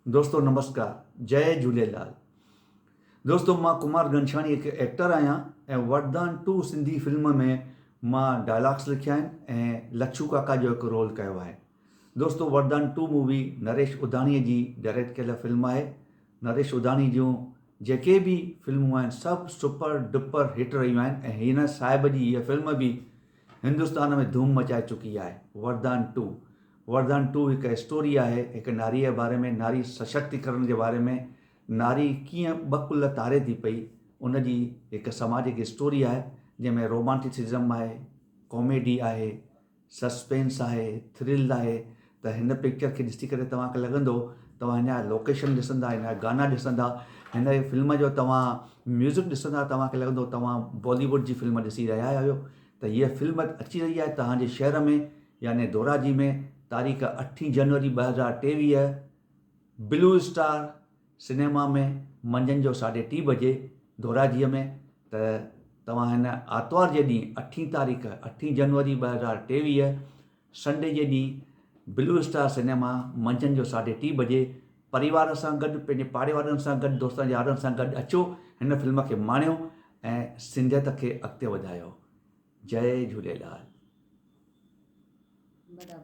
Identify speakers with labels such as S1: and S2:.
S1: دوستو نمسڪار جئي جهوليلال دوستو مان ڪمار گهنشاڻي هڪ ايڪٽر آهيان ۽ وردان ٽو سنڌي فلم ۾ مان ڊائلاگس لکيا آهن ۽ لڇو ڪاڪا جو هڪ رول ڪيو آهي دوستو وردان ٽو مووي نريش اڌاڻي جي ڊائريڪٽ ڪيل فلم آهي نريش اڌاڻي جون جيڪي به فلمون آهن سڀ سپر ڊپر هٽ رهيون آهن ۽ هن صاحب جي هيء فلم به هندستان ۾ ڌوم مچائي چڪي آهي وردان ٽو وردان ٽو هڪ اسٽوري آهي هڪ ناريء جي باري ۾ ناري سشڪتيڪرڻ جي باري ۾ ناري ڪيئن ٻه ڪل تاري ٿي پئي ان جي هڪ سماجڪ اسٽوري آهي جنهن ۾ رومانٽسزم آهي ڪاميڊي آهي سسپينس آهي ٿرل آهي ته هن پڪچر کي ڏسي ڪري توهان کي لڳندو توهان هن جا لوڪيشن ڏسندا هن جا گانا ڏسندا هن فلم جو توهان ميوزڪ ڏسندا توهان کي لڳندو توهان بالي ووڊ جي فلم ڏسي رهيا آهيو ته هيء فلم اچي رهي آهي توهان جي شهر ۾ يعني ڌوراجي ۾ تاريخ اٺين جنوري 2023 بلو اسٽار سئنيما ۾ منجهند جو ساڍي ٽي بجي ڌوراجيء ۾ ته توهان هن آتوار جي ڏينهن اٺين تاريخ اٺين جنوري 2023 سنڊي جي ڏينهن بلو اسٽار سئنيما منجهند جو ساڍي ٽي بجي پريوار سان گڏ پنهنجي پاڙي وارن سان گڏ دوستن يارن سان گڏ اچو هن فلم کي ماڻيو ۽ سنڌيت کي اڳتي وڌايو جئي جهوليلال.
S2: برابر.